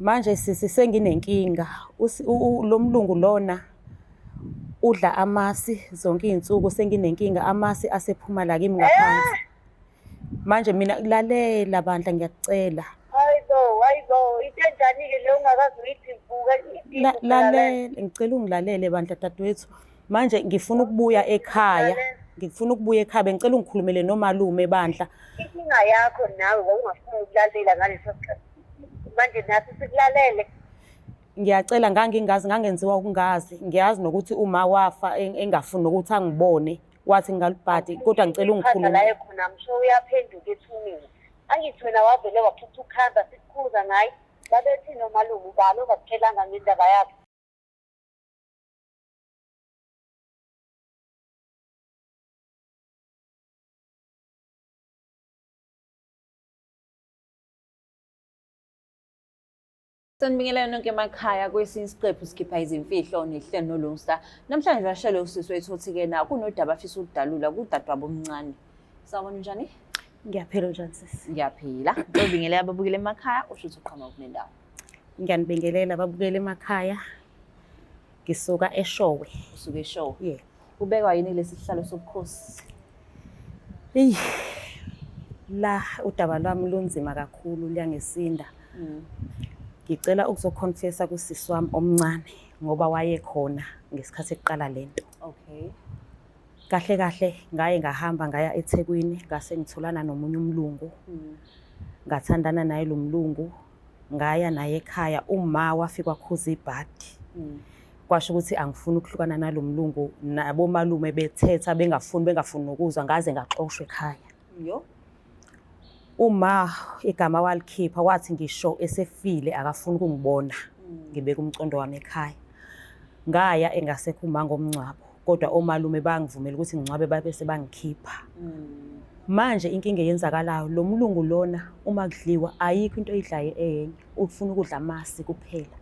Manje sisi senginenkinga. Lo mlungu lona udla amasi zonke iy'nsuku senginenkinga amasi asephuma la kimi ngaphansi. Manje mina lalela bandla ngiyakucela. Hayibo, hayibo, into enjani-ke le ungakaze uyithi vuka Lalela, ngicela ungilalele bandla dadewethu. Manje ngifuna ukubuya ekhaya. Ngifuna ukubuya ekhaya bengicela ungikhulumele nomalume bandla. Inkinga yakho nawe wawungafuni ukulalela ngaleso sikhathi. Manje nathi sikulalele. Ngiyacela ngangingazi ngangenziwa ukungazi. Ngiyazi nokuthi uma wafa engafuni nokuthi angibone wathi ngingalubhadi kodwa ngicela ungikhulume. La ekhona msho uyaphenduka ethuneni. Angithi wena wavele waphutha ukuhamba sikukhuza ngaye. Babethi nomalume ubani ongakutshelanga ngendaba yakhe. Sanibingelela nonke emakhaya kwesinye isiqephu sikhipha izimfihlo nehlelo noLungsta. Namhlanje vashele usisi wethu othi-ke na kunodaba afisa ukudalula kudadewabo omncane. Sawubona njani? Ngiyaphila njani sisi? Ngiyaphila. Ngibingelela ababukeli emakhaya usho ukuthi uqhamuka kunendawo. Ngiyanibingelela ababukeli emakhaya. Ngisuka eShowe. Usuke eShowe. Yeah. Ubekwa yini kulesi sihlalo sobukhosi? Eyi la udaba lwami lunzima kakhulu luyangisinda. Ngicela ukuzoconfessa kusisi wami omncane ngoba wayekhona ngesikhathi kuqala lento. Okay. Kahle kahle ngaye ngahamba ngaya eThekwini ngase ngitholana nomunye umlungu. Ngathandana naye lo mlungu ngaya naye ekhaya uma wafika wakhuza ibhadi. Kwasho ukuthi angifuni ukuhlukana nalo mlungu nabomalume bethetha bengafuni bengafuni nokuzwa ngaze ngaxoshwa ekhaya. Yo. Uma igama walikhipha wathi ngisho esefile akafuni ukungibona ngibeka umcondo wami ekhaya. Ngaya engasekho uma ngomngcwabo kodwa omalume bangivumela ukuthi ngingcwabe babe sebangikhipha. Manje inkinga eyenzakalayo lo mlungu lona uma kudliwa ayikho into oyidlayo eyenye ufuna ukudla amasi kuphela.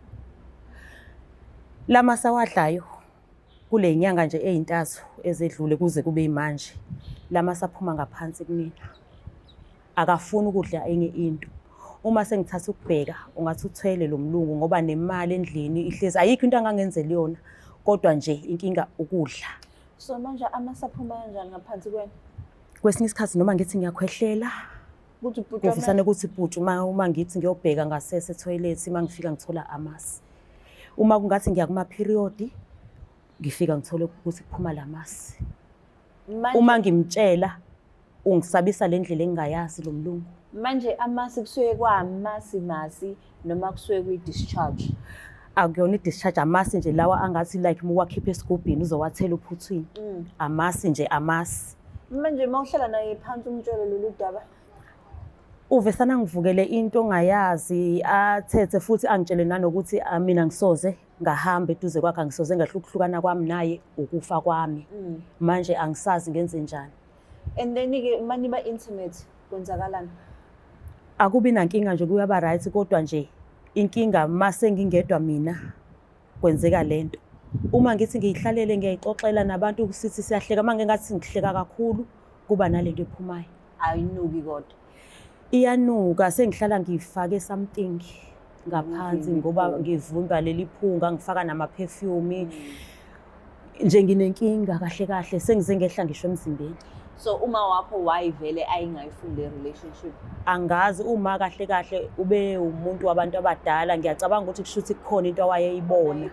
Lamasi awadlayo kule nyanga nje eyintathu ezedlule kuze kube yimanje lamasi aphuma ngaphansi kumina. Akafuni ukudla enye into. Uma sengithatha ukubheka ungathi uthwele lo mlungu ngoba nemali endlini ihlezi ayikho into angangenzeli yona kodwa nje inkinga ukudla. So manje amasi aphuma kanjani ngaphansi kwena? Kwesinye isikhathi noma ngithi ngiyakhwehlela Kuthi bhuti kuvesane kuthi bhuti uma ngithi ngiyobheka ngasese ethoyilethi uma ngifika ngithola amasi. Uma kungathi ngiya kuma-period ngifika ngithole ukuthi kuphuma lamasi. Uma ngimtshela ungisabisa le ndlela engingayazi lo mlungu. Manje amasi kusuke kwamasi masi noma kusuke kuyi-discharge? Akuyona i-discharge, amasi nje lawa angathi like uma uwakhipha esigubhini uzowathela uphuthwini. Amasi nje amasi. Manje uma uhlala naye phansi umtshele lolu daba? Uvesana ngivukele into ongayazi athethe futhi angitshele nanokuthi mina ngisoze ngahamba eduze kwakhe angisoze ngahlukuhlukana kwami naye ukufa kwami. Manje angisazi ngenze njani. And then-ke uma niba intimate kwenzakalani? Akubi nankinga nje kuyaba right kodwa nje inkinga mase ngingedwa mina kwenzeka lento. Uma ngithi ngiyihlalele ngiyayixoxela nabantu sithi siyahleka uma ngingathi ngihleka kakhulu kuba nalento ephumayo. Ayinuki kodwa. Iyanuka sengihlala ngifake something ngaphansi ngoba ngivimba leli phunga ngifaka nama-perfume. Nje nginenkinga kahle kahle sengize ngehla ngisho emzimbeni. So uma wakho why vele ayingayifuni le relationship? Angazi uma kahle kahle ube umuntu wabantu abadala ngiyacabanga ukuthi kusho ukuthi kukhona into awayeyibona.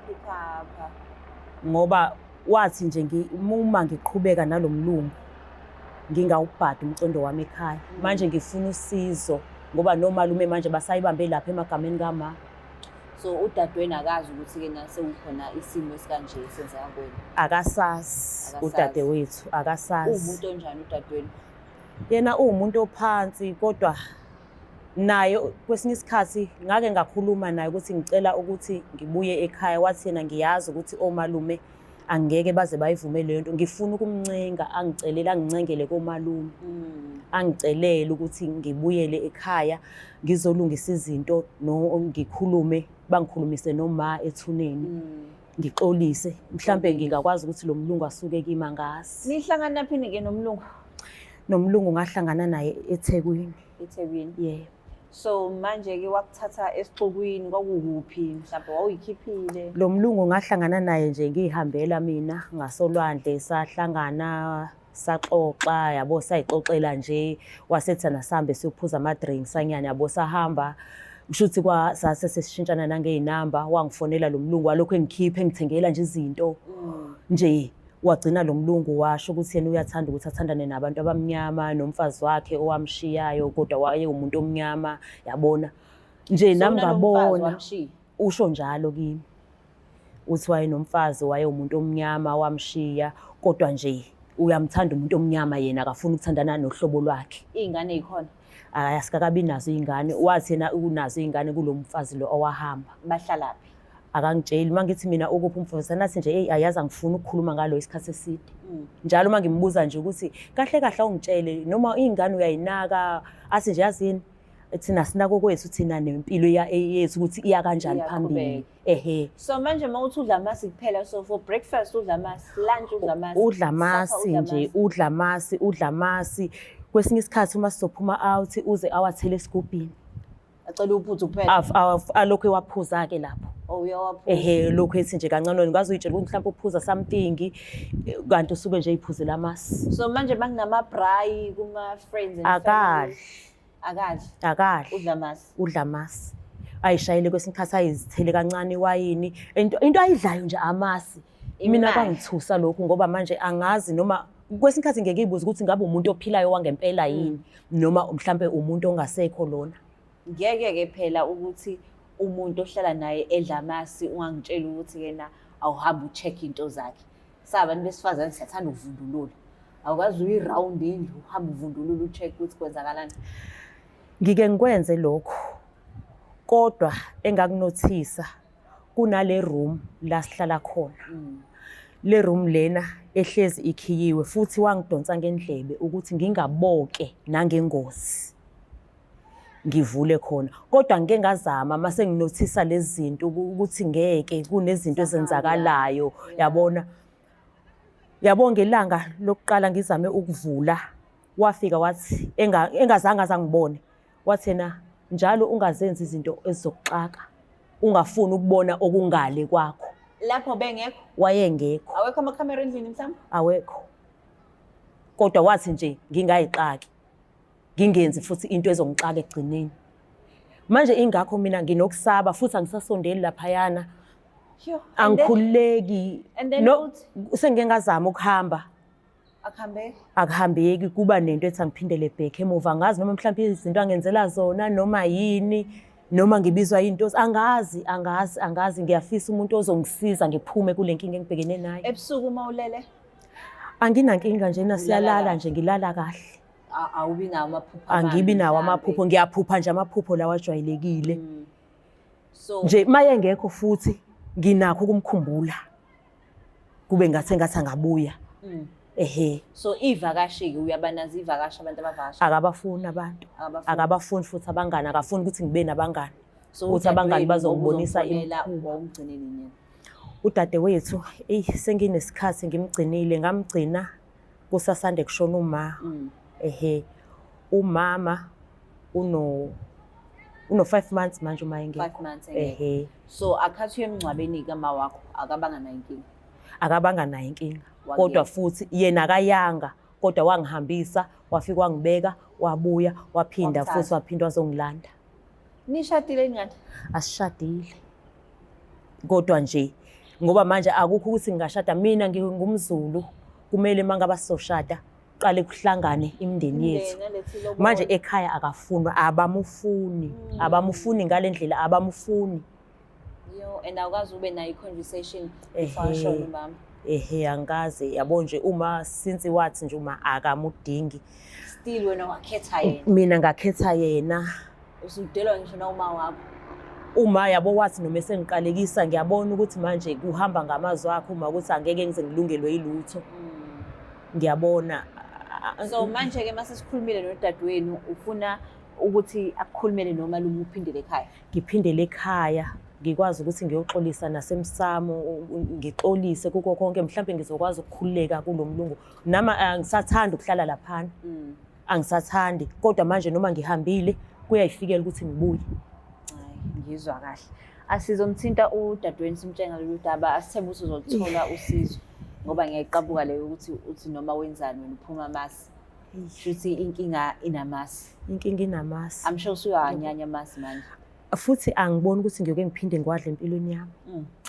Ngoba wathi nje uma ngiqhubeka nalomlungu ngingawubhadi umcondo wami ekhaya. Manje ngifuna usizo ngoba nomalume manje basayibambe lapha emagameni kama. So udadewenu akazi ukuthi-ke na sekukhona isimo esikanje esenzeka kuwena? Akasazi udadewethu, akasazi. Uwumuntu onjani udadewenu? Yena uwumuntu ophansi kodwa naye kwesinye isikhathi ngake ngakhuluma naye ukuthi ngicela ukuthi ngibuye ekhaya wathi yena ngiyazi ukuthi omalume angeke baze bayivume leyo nto. Ngifuna ukumncenga angicelele angincengele komalume. Angicelele ukuthi ngibuyele ekhaya ngizolungisa izinto no ngikhulume bangikhulumise noma ethuneni. Ngixolise mhlambe ngingakwazi ukuthi lo mlungu asuke kimi angazi. Nihlangana phi ke nomlungu? Nomlungu ngahlangana naye eThekwini. eThekwini. Yebo. So manje-ke wakuthatha esixukwini kwakukuphi mhlawumbe wawuyikhiphile? Lo mlungu ngahlangana naye nje ngiyihambela mina ngasolwandle, sahlangana saxoxa yabo, sayixoxela nje, wasethi sihambe siyophuza ama-drinks anyana yabo, sahamba. Kusho ukuthi sase sesishintshana nangey'namba, wangifonela lo mlungu walokhu engikhipha engithengela nje izinto nje. Wagcina lo mlungu washo ukuthi yena uyathanda ukuthi athandane nabantu abamnyama, nomfazi wakhe owamshiyayo kodwa wayewumuntu omnyama, yabona nje. So Nami unalomfazi ngabona wamshiya? Usho njalo kimi, uthi wayenomfazi, wayewumuntu omnyama, wamshiya, kodwa nje uyamthanda umuntu omnyama, yena akafuni ukuthandana nohlobo lwakhe. Iy'ngane y'khona? Asikakabi nazo iy'ngane. Wathi yena unazo iy'ngane kulo mfazi lo owahamba. Bahlalaphi? Akangitsheli. Uma ngithi mina ukuphi umfazi, nathi nje, eyi, ayazi angifuni ukukhuluma ngalo isikhathi eside. Njalo uma ngimbuza nje ukuthi kahle kahle awungitshele noma iy'ngane uyayinaka, athi nje yazini, thina sinako kwethu, thina nempilo yethu ukuthi iya kanjani phambili. Iyaqhubeka. Ehe. So manje uma uthi udla amasi kuphela, so for breakfast udla amasi, lunch udla amasi, udla amasi supper udla nje amasi. Udla amasi, udla amasi. Kwesinye isikhathi uma sizophuma out uze awathele esigubhini. Acela uphuthu kuphela? Alokhu ewaphuza-ke lapho. Oh, uyawaphuza. Ehe, lokhu ethi nje kancane ngaze uyitshela ukuthi mhlawumbe uphuza something, kanti usuke nje eyiphuzela amasi. So manje makunama-braai kuma-friends and Akadli. family, akadli? Akadli. Udla amasi? Udla amasi, ayishayele kwesinye isikhathi, ayizithele kancane iwayini. Into ayidlayo nje amasi. Mina Imali. kwangithusa lokhu ngoba manje angazi noma kwesinye isikhathi ngeke ngiyibuze ukuthi ngabe umuntu ophilayo wangempela yini noma mhlampe umuntu ongasekho lona. Ngeke-ke phela ukuthi umuntu ohlala naye edla amasi ungangitsheli ukuthi yena awuhambe u-check into zakhe. Sabantu besifazane siyathanda ukuvundulula. Awukwazi uyi-round indlu uhambe uvundulula u-check ukuthi kwenzakalani? Ngike ngikwenze lokho, kodwa engakunothisa kunale room la sihlala khona. Le room lena ehlezi ikhiyiwe, futhi wangidonsa ngendlebe ukuthi ngingaboke nangengozi ngivule khona, kodwa ngike ngazama mase nginothisa lezi zinto ukuthi ngeke kunezinto ezenzakalayo, yabona. Yabo, ngelanga lokuqala ngizame ukuvula, wafika wathi engazange azangibone, wathi yena njalo ungazenzi izinto ezizokuxaka, ungafuni ukubona okungale kwakho. Lapho bengekho? Wayengekho. Awekho amakhamera endlini mhlawumbe? Awekho, kodwa wathi nje ngingayixaki, ngingenzi futhi into ezongixaka ekugcineni. Manje ingakho mina nginokusaba futhi angisasondeli laphayana. Sure. And then- Angikhululeki. And then No, uthi? Sengike ngazama ukuhamba. Akuhambeki? Akuhambeki, kuba nento ethi angiphindele back emuva. Angazi noma mhlawumbe izinto angenzela zona noma yini, noma ngibizwa yinto, angazi, angazi, angazi. Ngiyafisa umuntu ozongisiza ngiphume kule nkinga engibhekene nayo. Ebusuku uma ulele? Anginankinga nje, Ulala nasiyalala kahle? nje, ngilala kahle. Awubi nawo amaphupho amabi Angibi nawo mhlampe? amaphupho, ngiyaphupha nje amaphupho lawa ajwayelekile. So Nje maye ngekho futhi nginakho ukumkhumbula, kube ngathi angabuya. Ehe. So ivakashi-ke, uyabanazo ivakashi, abantu abavakasha? Akabafuni abantu. Akabafuni. Akabafuni futhi abangani, akafuni ukuthi ngibe nabangani. So Ukuthi abangani udadewenu bazongibonisa wawuzomfonela, imikhuba. wawumgcine nini yena? Udadewethu, eyi, senginesikhathi ngimgcinile, ngamgcina kusasande kushona uma. Ehe, umama uno 5 months manje uma engekho. 5 months engekho. Ehe. So akhathi uye emngcwabeni kama wakho, akabanga nayo inkinga? Akabanga nayo inkinga. Wakuyena. Kodwa futhi yena akayanga, kodwa wangihambisa, wafika wangibeka, wabuya, waphinda Wamthatha. futhi waphinda wazongilanda. Nishadile ingane? Asishadile, kodwa nje ngoba manje akukho ukuthi ngingashada. Mina ngingumZulu, kumele uma ngabe sizoshada qale kuhlangane imindeni yethu. Imindeni, alethe ilobolo. Manje ekhaya akafunwa, abamufuni, abamufuni ngale ndlela, abamufuni. Yo, and awukazi ube nayo i-conversation Ehhe. before ashone umama? Ehe, angikaze. Yabo nje, uma since wathi nje uma akamudingi. Still wena wakhetha yena? Mina ngakhetha yena. Usudelwa ngisho nawuma wakho? Uma yabo wathi noma esengiqalekisa, ngiyabona ukuthi manje kuhamba ngamazwi akhe uma ukuthi angeke ngize ngilungelwe yilutho. Ngiyabona. So manje-ke mase sikhulumile nodadewenu, ufuna ukuthi akukhulumele nomalume, uphindele ekhaya? Ngiphindele ekhaya, ngikwazi ukuthi ngiyoxolisa nasemsamo, ngixolise kuko konke, mhlawumbe ngizokwazi ukukhululeka kulo mlungu. Nami angisathandi ukuhlala laphana, angisathandi, kodwa manje noma ngihambile Kuyayifikela ukuthi ngibuye. Hayi, ngizwa kahle. Asizomthinta udadewenu simtshenge ngalolu daba, asithembe ukuthi uzoluthola usizo ngoba ngiyayiqabuka leyo ukuthi uthi noma wenzani wena uphuma amasi. Shuthi inkinga inamasi. Inkinga inamasi. I'm sure usuyawanyanya amasi manje. Futhi angiboni ukuthi ngiyoke ngiphinde ngiwadle empilweni yami.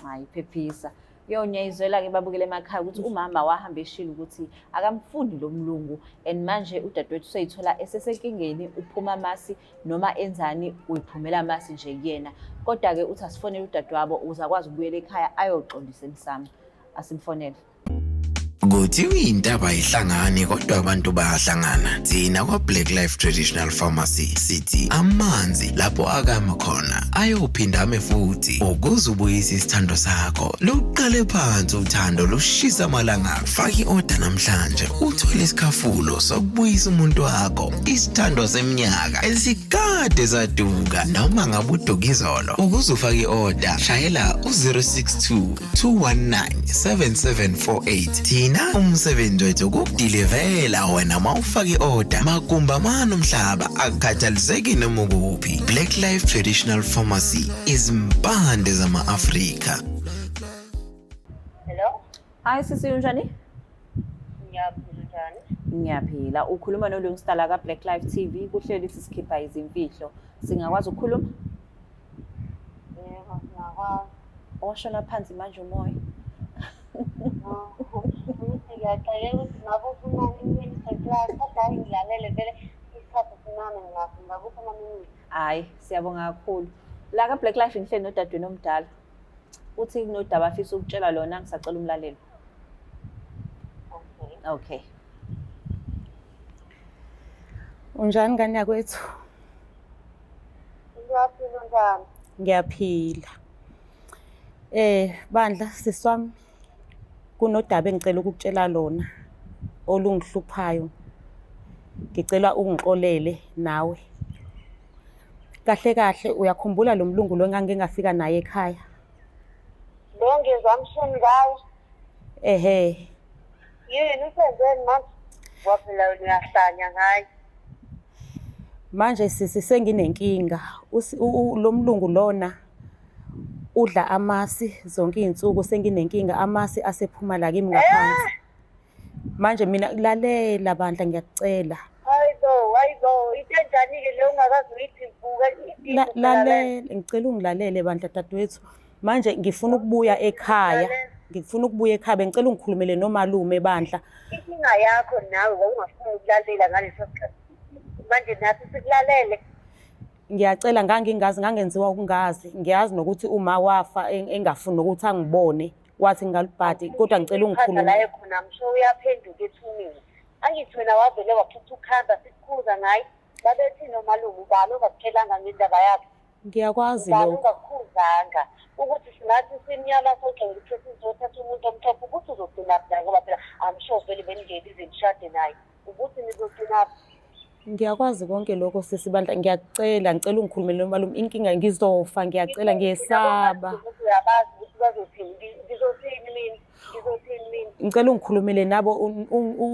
Hayi, phephisa. Yo, ngiyayizwela-ke babukele emakhaya ukuthi umama wahamba eshilo ukuthi akamfuni lo mlungu and manje udadewethu useyithola esesenkingeni, uphuma amasi noma enzani uyiphumela amasi nje kuyena. Kodwa-ke uthi asifonele udadewabo ukuze akwazi ukubuyela ekhaya ayoxolisa emsamo. Asimfonele. Kuthiwa iy'ntaba ayihlangani kodwa abantu bayahlangana. Thina kwa-Black Life Traditional Pharmacy sithi amanzi lapho akama khona ayophinda ame futhi. Ukuze ubuyise isithando sakho, luqale phansi uthando lushisa amalanga. Faka i-oda namhlanje uthole isikhafulo sokubuyisa umuntu wakho, isithando seminyaka esikade saduka noma ngabe uduka izolo. Ukuze ufake i-oda, shayela u-062 219-7748. Thina umsebenzi wethu ukukudilivela wena uma ufake i-oda magumba mani umhlaba akukhathaliseki noma ukuphi. Black Life Traditional Pharmacy, izimpande zama-Afrika. Hello? Hi sisi, unjani? Ngiyaphila, njani? Ngiyaphila. Ukhuluma noLungstar la ka-Black Life TV, kuhleli lithi sikhipha izimfihlo. Singakwazi ukukhuluma? Yebo, singakwazi. Washona phansi manje umoya. Ukuthi ngiyacela ukuthi ngabe ufuna iminute class, kodwa hayi ngilalele vele isikhathi sinami nginaso, ngakuphi ama-minutes. Hhayi, siyabonga kakhulu. La ka-Black Life ngihleli nodadewenu omdala. Uthi kunodaba afisa ukutshela lona, ngisacela umlalelo. Okay. Okay. Unjani ngane yakwethu? Ngiyaphila, njani? Ngiyaphila. Bandla sisi wami, kunodaba engicela ukukutshela lona olungihluphayo. Ngicela ungixolele nawe. Kahle kahle uyakhumbula lo mlungu lo engangike ngafika naye ekhaya? Lo ngizwa mshini ngawo. Ehhe. Yini usenzeni manje? Ngoba phela wena uyahlanya ngaye. Manje sisi senginenkinga. Lo mlungu lona udla amasi zonke iy'nsuku, senginenkinga, amasi asephuma la kimi ngaphansi. Manje mina lalela bandla, ngiyakucela. Hayibo, hayibo, into enjani-ke le ungakaze uyithi vuka Lalela, ngicela ungilalele bandla dadewethu. Manje ngifuna ukubuya ekhaya. Ngifuna ukubuya ekhaya, bengicela ungikhulumele nomalume bandla. Inkinga yakho nawe wawungafuni ukulalela ngaleso sikhathi. Manje nathi sikulalele. Ngiyacela, ngangingazi, ngangenziwa ukungazi. Ngiyazi nokuthi uma wafa engafuni nokuthi angibone, wathi ngingalubhadi, kodwa ngicela ungikhulumele. La ekhona msho uyaphenduka ethuneni. Angithi wena wavele wakhetha ukuhamba sikukhuza ngaye. Babethi nomalume ubani ongakutshelanga ngendaba yakhe? Ngiyakwazi Ubani lokho. ongakukhuzanga ukuthi singathi simnyama sonke ukuthi sizothatha umuntu omhlophe, ukuthi uzogcina phi naye, ngoba phela I'm sure vele beningeke ize nishade naye. Ukuthi nizogcina phi? Ngiyakwazi konke lokho sisi bandla, ngiyakucela, ngicela ungikhulumele nomalume. Inkinga ngizofa, ngiyacela, ngiyesaba. Ukuthi uyabazi ukuthi bazothini, ngizothini mina, ngizothini mina. Ngicela ungikhulumele nabo,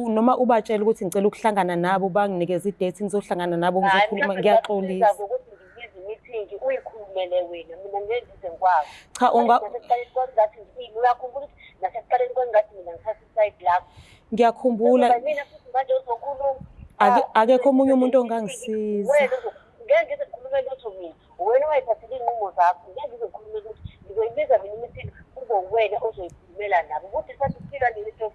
noma ubatshele ukuthi ngicela ukuhlangana nabo, banginikeze i-date ngizohlangana nabo, Hhayi, ngizokhuluma, mhlawumbe ngiyaxolisa. ngingakusiza ngokuthi ngibize i-meeting, uyikhulumele wena, mina ngeke ngize ngikwazi. Cha, unga Nasekuqaleni kwangathi ngiyini, uyakhumbula ukuthi nasekuqaleni kwangathi mina ngithatha i-side lakho. Ngiyakhumbula. Kuzoba yimina futhi manje ozokhuluma. Akekho omunye umuntu ongangisiza. Wena ngeke ngize ngikhulume lutho mina. Wena owayithathela iy'nqumo zakho, ngeke ngize ngikhulume lutho. Ngizoyibiza mina i-meeting, kube uwena ozoyikhulumela nabo. Ukuthi sathi kufika nini into.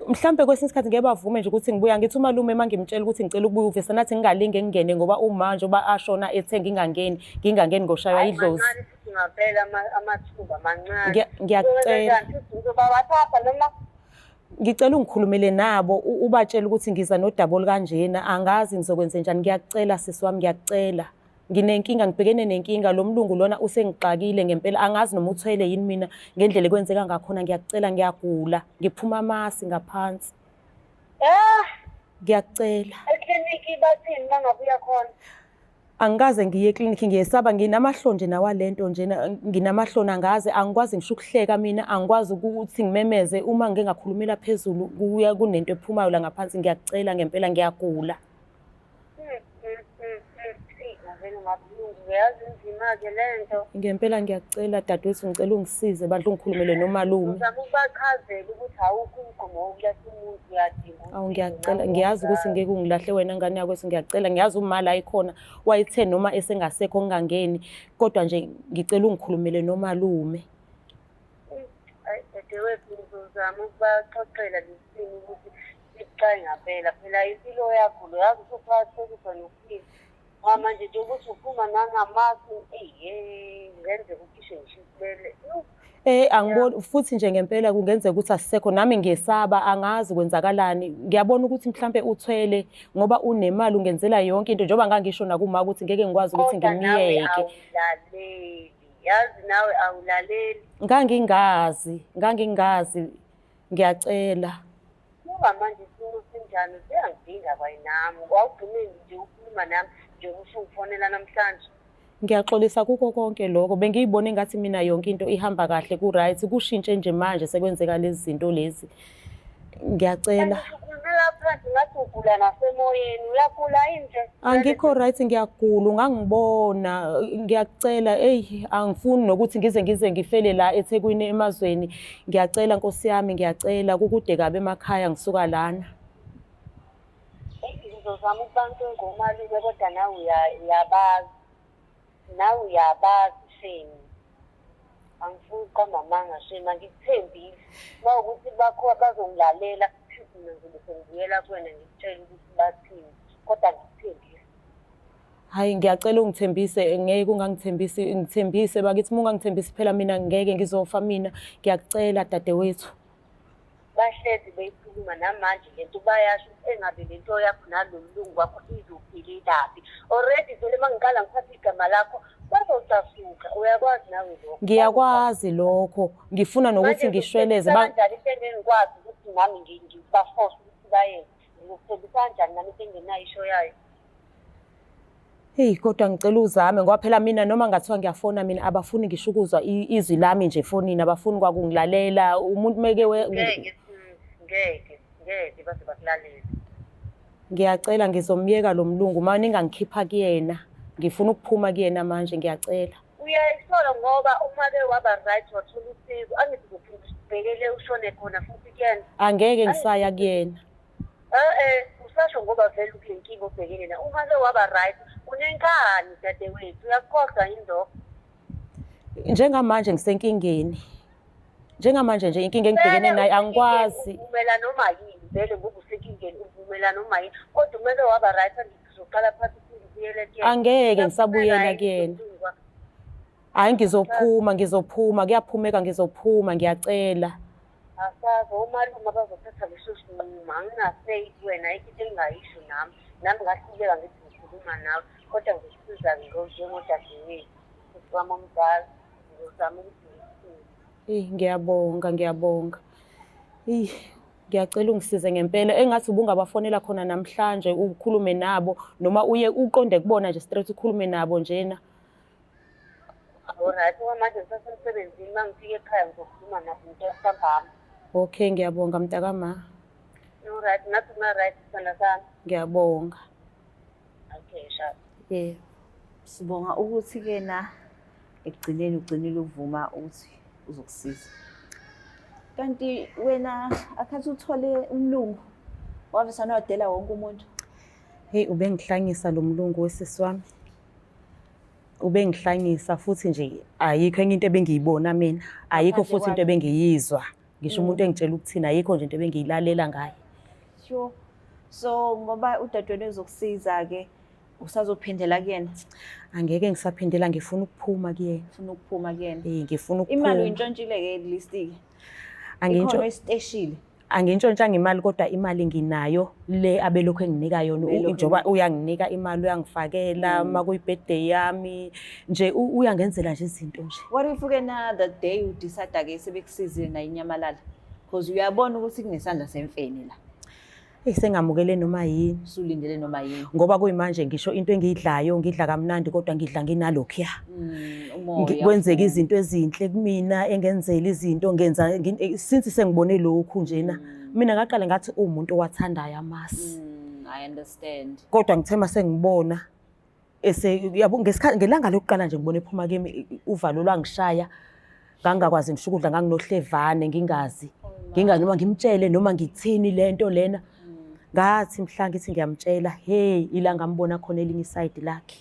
Mhlampe kwesinye isikhathi ngeke bavume nje ukuthi ngibuya. Ngithi umalume uma ngimtshela ukuthi ngicela ukubuya uvese nathi ngingalinge ngingene ngoba uma njengoba ashona ethe ngingangeni, ngingangeni ngoshaywa Hhayi, idlozi. mancane futhi ngampela amathuba mancane. Ngiyakucela. Ngizobawathatha noma Ngicela ungikhulumele nabo, ubatshele ukuthi ngiza nodaba olukanjena, angazi ngizokwenze njani. Ngiyakucela sisi wami, ngiyakucela. Nginenkinga, ngibhekene nenkinga, lo mlungu lona usengixakile ngempela, angazi noma uthwele yini mina ngendlela ekwenzeka ngakhona. Ngiyakucela, ngiyagula, ngiphuma amasi ngaphansi. Ngiyakucela. Ekliniki bathini uma ngabe uya khona? Angikaze ngiye ekliniki, ngiyesaba, nginamahloni nje nawalento nje, nginamahloni, angaze, angikwazi ngisho ukuhleka mina, angikwazi ukuthi ngimemeze uma ngike ngakhulumela phezulu, kuya kunento ephumayo la ngaphansi. Ngiyakucela ngempela, ngiyagula. ngabuhlungu, uyazi inzima-ke le nto. Ngempela ngiyakucela dadewethu, ngicela ungisize bandla ungikhulumele nomalume. Uzama ukubachazela ukuthi awukho umgomo wokulahla umuntu, uyadinga Awu usizo ngiyakucela, nawe ngiyazi ukuthi womzali. ngeke ungilahle wena ngane yakwethu, ngiyakucela. Ngiyazi uma la ikhona wayethe noma esengasekho ngingangeni, kodwa nje ngicela ungikhulumele nomalume. Ayi dadewethu, ngizozama ukubaxoxela lesi simo ukuthi sibucayi ngampela. Phela impilo yakho lo yazi usuphakathi nokuphila. Ngoba manje nje ukuthi uphuma nangamasi, eyi kungenzeka ukhishwe ngisho isibele. Yoh. Angiboni futhi nje ngempela kungenzeka ukuthi asisekho, nami ngiyesaba, angazi kwenzakalani. Ngiyabona ukuthi mhlampe uthwele ngoba unemali ungenzela yonke into, njengoba ngangisho nakuma ukuthi ngeke ngikwazi ukuthi Kodwa nawe ngimyeke. awulaleli, yazi nawe awulaleli. Ngangingazi, ngangingazi, ngiyacela. Kuba manje isimo sinjani, usuyangidinga kwayinami. Wawugcine nje ukhuluma nami njengoba usungifonela namhlanje. Ngiyaxolisa kukho konke lokho. Bengiyibona engathi mina yonke into ihamba kahle ku-right, kushintshe nje manje sekwenzeka lezi zinto lezi. Ngiyacela. Ukhulumela phansi ngathi ugula nasemoyeni, uyagula yini nje? Angikho right, ngiyagula, ungangibona. Ngiyacela, eyi angifuni nokuthi ngize ngifele la eThekwini emazweni. Ngiyacela Nkosi yami, ngiyacela, kukude kabi emakhaya ngisuka lana. Eyi, ngizozama ukubancenga omalume kodwa nawe uyabazi. Nawe uyabazi shame. Angifuni ukuqamba amanga shame, angikuthembile. Uma ukuthi bakho bazongilalela, kushuthi mina ngizobe sengibuyela kuwena ngikutshele ukuthi bathini, kodwa angikuthembisi. Hhayi ngiyacela ungithembise, ngeke ungangithembisi, ngithembise bakithi, uma ungangithembisi phela mina ngeke ngizofa mina. Ngiyakucela dadewethu. Bahlezi beyikhuluma namanje lento, bayasho ukuthi engabe lento yakho nalo mlungu wakho izophelelaphi. Already vele uma ngiqala ngiphatha igama lakho bazocasuka, uyakwazi nawe lokho. Ngiyakwazi lokho, ngifuna nokuthi Manje ngishweleze. ngikuthembisa kanjani into engingikwazi ukuthi nami ngibafose ukuthi bayenze? Ngikuthembisa kanjani nami into engenayo isho yayo? Heyi kodwa ngicela uzame ngoba phela mina noma ngathiwa ngiyafona mina abafuni ngisho ukuzwa izwi lami nje efonini, abafuni kwakungilalela. Umuntu meke Ngeke, ngeke, ngeke baze bakulalele. Ngiyacela ngizomyeka lo mlungu uma ningangikhipha kuyena. Ngifuna ukuphuma kuyena manje, ngiyacela. Uyayisola ngoba uma ke waba right wathola usizo, angithi uzophinda ubhekele ushone khona futhi kuyena. Angeke ngisaya kuyena. Usasho ngoba vele ukule nkinga obhekene nayo. Uma ke waba right, unenkani dadewethu, uyakukhohlwa yini lokho? Njengamanje ngisenkingeni. Njengamanje nje inkinga engibhekene Vele nayo angikwazi. usenkingeni, uvumela noma yini, vele ngoba usenkingeni uvumela noma yini. Kodwa uma ke waba right, angithi uzoqala phansi uphinde ubuyele kuyena. Angeke ngisabuyela Right, kuyena. uMntungwa. Hhayi ngizophuma, ngizophuma, kuyaphumeka ngizophuma, ngiyacela. Asazi omalume abazothatha leso sinqumo, anginasay kuwena, ayikho into engingayisho nami. Nami ngahluleka ngithi ngikhuluma nawe, kodwa ngikusiza njengodadewethu, sisi wami omdala, ngizozama ukuthi ngikusize. Eyi ngiyabonga, ngiyabonga. Eyi ngiyacela ungisize ngempela, engathi ubungabafonela khona namhlanje ukhulume nabo noma uye uqonde kubona nje straight ukhulume nabo njena. Alright, ngoba manje ngisasemsebenzini, uma ngifika ekhaya ngizokhuluma nabo ntambama. Okay, ngiyabonga mntakama. Alright, nathi una-right sithanda sami. Ngiyabonga. Okay, sharp. Yeah. Sibonga ukuthi ke na ekugcineni ugcinile ukuvuma ukuthi uzokusiza. Kanti wena akhathi uthole umlungu wavesana wadela wonke umuntu. Hey, ubengihlanyisa lo mlungu wesisi wami. Ubengihlanyisa futhi nje ayikho enye into ebengiyibona mina. Ayikho Ngaphandle futhi into kwakhe. ebengiyizwa. Ngisho umuntu engitshela ukuthini ayikho nje into ebengiyilalela ngaye. Sure. So ngoba udadewenu ezokusiza ke usazophindela kuyena, Angeke ngisaphindela, ngifuna ukuphuma kuyena. ufuna ukuphuma kuyena. Ngifuna Imali ukuphuma. uyintshontshile ke at least ke. Angintsho Ikhona oyisiteshile. Angintshontshanga imali kodwa imali nginayo le abelokhu enginika yona. Belokhu Njengoba uyanginika imali uyangifakela uma kuyi-birthday yami nje uyangenzela nje izinto nje. What if ke na the day you decide ke sebekusizile nayo inyamalala? Because uyabona ukuthi kunesandla semfene la. Eyi sengamukele noma yini. Usulindele noma yini. Ngoba kuyimanje ngisho into engiyidlayo ngidla kamnandi kodwa ngidla nginalokhuya. Umoya. Kwenzeka izinto ezinhle kumina engenzela izinto ngenza since sengibone lokhu njena. Mina ngaqale ngathi uwumuntu owathandayo amasi. I understand. Kodwa ngithe mase ngibona Ese yabo ngesikhathi ngelanga lokuqala nje ngibona ephuma kimi uvalo lwangishaya, ngangingakwazi ngisho ukudla, nganginohlevane, ngingazi ngingazi noma ngimtshele noma ngithini lento lena. Ngathi mhla ngithi ngiyamtshela, hey, ila ngambona khona elinye isayidi lakhe.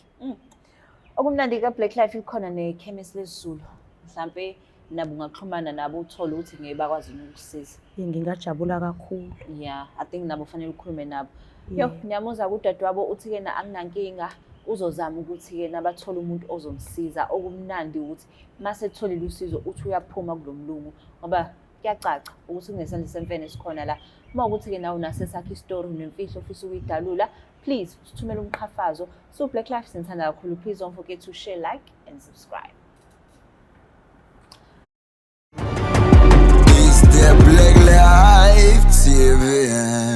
Okumnandi ka-Black Life ikhona nekhemisi lesiZulu. Mhlampe nabo ungaxhumana nabo uthole ukuthi ngeke bakwazi yini ukukusiza. Ngingajabula kakhulu. Yeah, I think nabo fanele ukhulume nabo. Yo, ngiyamuza kudadewabo uthi-ke na anginankinga, uzozama ukuthi-ke nabathole umuntu ozomsiza. Okumnandi ukuthi mase etholile usizo uthi uyaphuma kulo mlungu ngoba kuyacaca ukuthi kunesandla semfene esikhona la. Uma ukuthi-ke nawe unaso esakho isitori nemfihlo ofisa ukuyidalula, please usithumele umqhafazo. So Black Life sinithanda kakhulu. Please don't forget to share, like and subscribe. It's the Black Life TV.